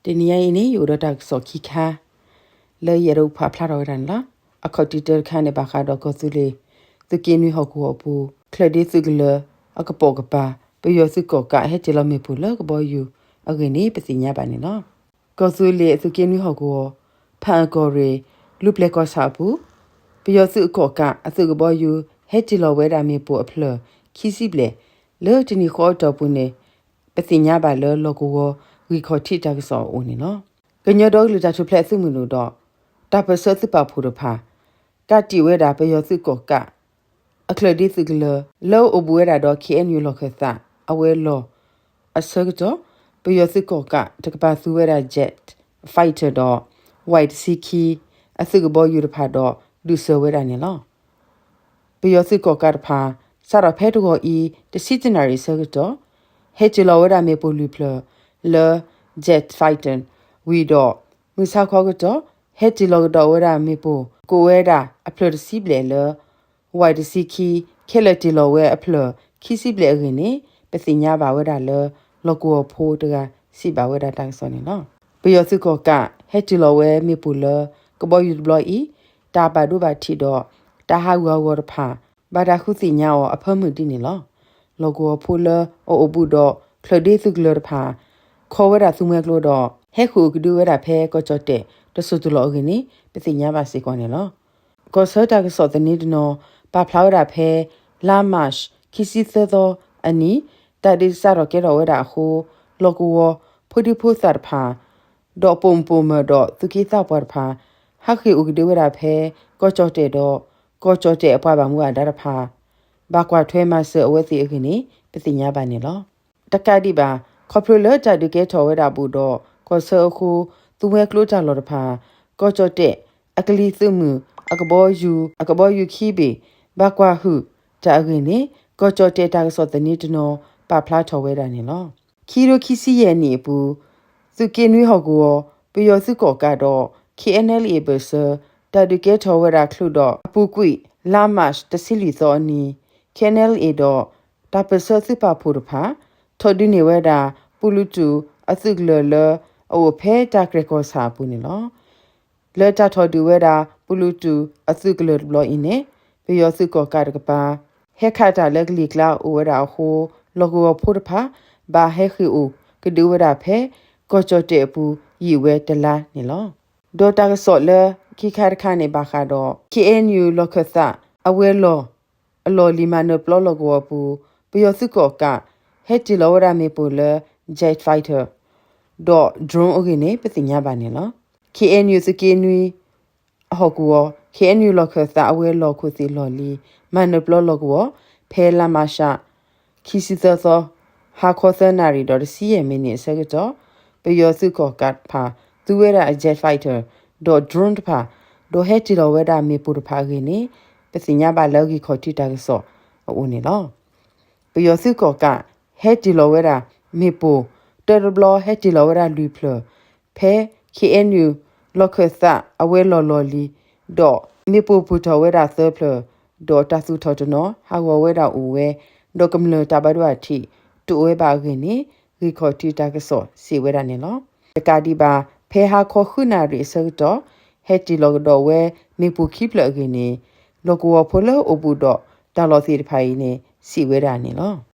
တနံၤညါအံၤန့ၣ် ယအိၣ်ဒီးတၢ်ကစီၣ်ခံခါ လၢယအဲၣ်ဒိးဖးဖျါထီၣ်ဝဲဒၣ်န့ၣ်လီၤ. အခီၣ်ထံးတၢတခါန့ၣ် ဘၣ်ဃးဒီးကီၢ်သူလ့ၤ သုးက့နွံဟီၣ်ကဝီၤအပူၤ ချၢၣ်ဒ့သုးကလၢၤအကပိာ်ကပၤ ပယီၤသုးကီၣ်ကးဟဲတ့ၢ်လီၤမ့ၣ်ပိၢ်လၢကဘီယူၤအဂ့ၢ်န့ၣ် ပသ့ၣ်ညါဘၣ်န့ၣ်လီၤ. ကီၢ်သူလ့ၤအသုးက့နွံဟီၣ်ကဝီၤ ဖၣ်အၣ်ကီၢ်ရ့ၣ် လူၤပျဲၢ်ကီၢ်ဆၣ်အပူၤ ပယီၤသုးအကီၣ်ကးအသုးကဘီယူၤ ဟဲတ့ၢ်လီၤဝဲဒၣ်မ့ၣ်ပိၢ်အဖျၢၣ်ခံဆံဘျဲၣ် လၢတနံၤဃီအတီၢ်ပူၤန့ၣ် ပသ့ၣ်ညါဘၣ်လၢလီၢ်ကဝီၤ ဂံၢ်ခီၣ်ထံးတၢ်ကစီၣ်အအိၣ်န့ၣ်လီၤ. ကညီဒီကလုာ်တၢ်ထူၣ်ဖျဲးသုးမုၢ်ဒိၣ်ဒီး တၢ်ပၢၢ်ဆၢသုးပာ်ဖှိၣ်တဖၣ် ကးတံာ်ဝဲဒၣ်ပယီၤသုးကီၣ်ကး အချၢၣ်ဒ့သုးကလၢၤ လၢအအိၣ်ဘူးဝဲဒၣ်ဒီး ခ့ၣ်အဲၣ်ယူၣ် လီၢ်ခၢၣ်သး အဝဲၤလီၢ်အဆၢကတီၢ် ပယီၤသုးကီၣ်ကးတကပၤသူဝဲဒၣ် Jet Fighter ဒီး ဝဲးတဆံခံ အသုးကဘီယူၤတဖၣ်ဒီး ဒုးစၢၤဝဲဒၣ်န့ၣ်လီၤ. ပယီၤသုးကီၣ်ကးတဖၣ် စးထီၣ်ဖဲတဂီၤအံၤ တဆံတၢနၣ်ရံၣ်အဆၢကတီၢ် ဟဲတ့ၢ်လီၤဝဲဒၣ်မ့ၣ်ပိၢ်လွံၢ်ဖျၢၣ်လၢ Jet Fighter ဝံၤဒီး မုၢ်ဆါခီကတီၢ် ဟဲတ့ၢ်လီၤကဒီးဝဲဒၣ်မ့ၣ်ပိၢ် ကိးဝဲဒၣ်အဖျၢၣ်တဆံဘျဲၣ်လၢ ဝဲးတဆံခံ ခဲလၢာ်တ့ၢ်လီၤဝဲအဖျၢၣ်ခံဆံဘျဲၣ်အဂ့ၢ်န့ၣ် ပသ့ၣ်ညါဘၣ်ဝဲဒၣ်လၢ လီၢ်ကဝီၤဖိတဂၤစံးဘၣ်ဝဲဒၣ်တၢ်ကစီၣ်န့ၣ်လီၤ. ပယီၤသုးကီၣ်ကး ဟဲတ့ၢ်လီၤဝဲမ့ၣ်ပိၢ်လၢ ကဘီယူၤတဘျီအံၤ တၢ်ဘၣ်ဒိဘၣ်ထံးဒီး တၢ်ဟးဂူာ်ဟးဂီၤတဖၣ် ဘၣ်တၢ်ဃုသ့ၣ်ညါအီၤအဖၢမုၢ်ဒ်န့ၣ်လီၤ. လီၢ်ကဝီၤဖိလၢအအိၣ်ဘူးဒီး ချၢၣ်ဒ့သုးကလၢၤတဖၣ် ခီဝဲဒၣ်သူမှဲကျိဒီး ဟဲဃ့ၢ်အိၣ်ကဒုဝဲဒၣ်ဖဲကီၢ်ကၠီၣ်တဲၣ်တစိၢ်တလီၢ်အဂ့ၢ်န့ၣ် ပသ့ၣ်ညါဘၣ်စ့ၢ်ကီးန့ၣ်လီၤ. ကီၢ်ဆၢတၢ်ကစီၣ်သန့တနီၤ ပာ်ဖျါဝဲဒၣ်ဖဲ လါမၢ်ၡး ခံဆံသၢသီအနံၤ တၢ်ဒုးစးထီၣ်ကဲထီၣ်ဝဲဒၣ်အဃိ လီၢ်ကဝီၤဖိဒံဖိသၣ်တဖၣ် ဒီးပိာ်မုၣ်ပိာ်မၢၤဒီးသူၣ်က့သးပှၢ်တဖၣ် ဟးဃ့ၢ်အိၣ်ကဒုဝဲဒၣ်ဖဲ ကီၢ်ကၠီၣ်တဲၣ်ဒီး ကီၢ်ကၠီၣ်တဲၣ်အပှၤဘၣ်မူဘၣ်ဒါတဖၣ် ဘၣ်ကွၢ်ထွဲမၤစၢၤအဝဲသ့ၣ်အဂ့ၢ်န့ၣ် ပသ့ၣ်ညါဘၣ်န့ၣ်လီၤ. တကးဒံးဘၣ် ခီဖျိလၢတၢ်ဒုးကဲထီၣ်ဝဲဒၣ်ဘူးဒီး ကီၢ်ဆၢအဃိ သူမှဲကျိတၢ်လီၢ်တဖၣ် ကီၢ်ကၠီၣ်တဲၣ်အကလံၤသုးမုၢ် အကဘီယူၤ အကဘီယူၤခံဘ့ၣ် ဘၣ်ကွၢ်ဟုၣ်တၢ်အဂ့ၢ်န့ၣ် ကီၢ်ကၠီၣ်တဲၣ်တၢ်ကစီၣ်သန့တနီၤ ပာ်ဖျါထီၣ်ဝဲဒၣ်န့ၣ်လီၤ. ခံကထိခံဆံယဲၢ်နံၣ်အပူၤ သုးက့နွံဟီၣ်ကဝီၤ ပယီၤသုးကီၣ်ကးဒီး ခ့ၣ်အဲၣ်ယူၣ် အဘၢၣ်စၢၤ တၢ်ဒုးကဲထီၣ်ဝဲဒၣ်ချုးဒီးအပူၤကွံာ် လါမၢ်ၡး တဆံလွံၢ်သီအနံၤ ခ့ၣ်အဲၣ်ယူၣ် ဒီး တၢ်ပၢၢ်ဆၢသုးပာ်ဖှိၣ်တဖၣ် ထီၣ်ဒုးန့ၢ်ဝဲဒၣ် ပူၤလူတူၣ်အသုးကလၢၤလၢ အအိၣ်ဖဲတၢ်ကြဲၢ်ကီၢ်ဆၣ်အပူၤန့ၣ်လီၤ. လၢတၢ်ထီၣ်ဒုးဝဲဒၣ် ပူၤလူတူၣ်အသုးကလၢၤတဘျီအံၤန့ၣ် ပယီၤသုးကီၣ်ကးတကပၤ ဟဲခးတၢ်လၢကလံၤကျါအိၣ်ဝဲဒၣ်အဃိ လီၢ်ကဝီၤဖိတဖၣ် ဘၣ်ဟဲဃ့ၢ်အိၣ်ကဒုဝဲဒၣ်ဖဲ ကီၢ်ကၠီၣ်တဲၣ်အပူၤ ယံာ်ဝဲတလါန့ၣ်လီၤ. ဒီးတၢ်ကစီၣ်လၢခံခါတခါန့ၣ် ဘၣ်ဃးဒီး ခ့ၣ်အဲၣ်ယူၣ် လီၢ်ခၢၣ်သး အဝဲၤလီၢ် အလီၢ်လံၤမၤနၢၤပျီလီၢ်ကဝီၤအပူၤ ပယီၤသုးကီၣ်ကး ဟဲတ့ၢ်လီၤဝဲဒၣ်မ့ၣ်ပိၢ်လၢ Jet Fighter ဒီး drone အဂ့ၢ်န့ၣ် ပသ့ၣ်ညါဘၣ်န့ၣ်လီၤ. ခ့ၣ်အဲၣ်ယူၣ် သုးက့နွံ အဟီၣ်ကဝီၤ ခ့ၣ်အဲၣ်ယူၣ် လီၢ်ခၢၣ်သးအဝဲၤလီၢ်ခိၣ်သ့ၣ်လီၢ်လံၤ မၤနၢၤပျီလီၢ်ကဝီၤ ဖဲလါမၢ်ၡး ခံဆံသၢသီ ဟါခီသၢနၣ်ရံၣ်ဒီးတဆံယဲၢ်မံးနံးအဆၢကတီၢ် ပယီၤသုးကီၣ်ကးတဖၣ် သူဝဲဒၣ်အ Jet Fighter ဒီး drone တဖၣ် ဒီးဟဲတ့ၢ်လီၤဝဲဒၣ်မ့ၣ်ပိၢ်တဖၣ်အဂ့ၢ်န့ၣ် ပသ့ၣ်ညါဘၣ်လၢဂံၢ်ခီၣ်ထံးတၢ်ကစီၣ်အအိၣ်န့ၣ်လီၤ. ပယီၤသုးကီၣ်ကး ဟဲတ့ၢ်လီၤဝဲဒၣ်မ့ၣ်ပိၢ် တၢတဘျီ ဟဲတ့ၢ်လီၤဝဲဒၣ်လွံၢ်ဖျၢၣ် ဖဲ ခ့ၣ်အဲၣ်ယူၣ် လီၢ်ခၢၣ်သးအဝဲၤလီၢ်လီၢ်လံၤ ဒီးမ့ၣ်ပိၢ်ပူၤထီၣ်ဝဲဒၣ်သၢဖျၢၣ် ဒီးတၢ်သူၣ်ထီၣ်တနီၤ ဟးဂီၤဝဲဒၣ်အိၣ်ဝဲ ဒီးကမျၢၢ်တၢ်ဘၣ်ဒိဘၣ်ထံး တအိၣ်ဝဲဘၣ်အဂ့ၢ်န့ၣ် ဂံၢ်ခီၣ်ထံးတၢ်ကစီၣ်စံးဝဲဒၣ်န့ၣ်လီၤ. တကးဒံးဘၣ် ဖဲဟါခီဃုနၣ်ရံၣ်အဆၢကတီၢ် ဟဲတ့ၢ်လီၤကဒီးဝဲမ့ၣ်ပိၢ်ခံဖျၢၣ်အဂ့ၢ်န့ၣ် လီၢ်ကဝီၤဖိလၢအိၣ်ဘူးဒီးတၢ်လီၢ်သ့ၣ်တဖၣ်အံၤန့ၣ် စံးဝဲဒၣ်န့ၣ်လီၤ.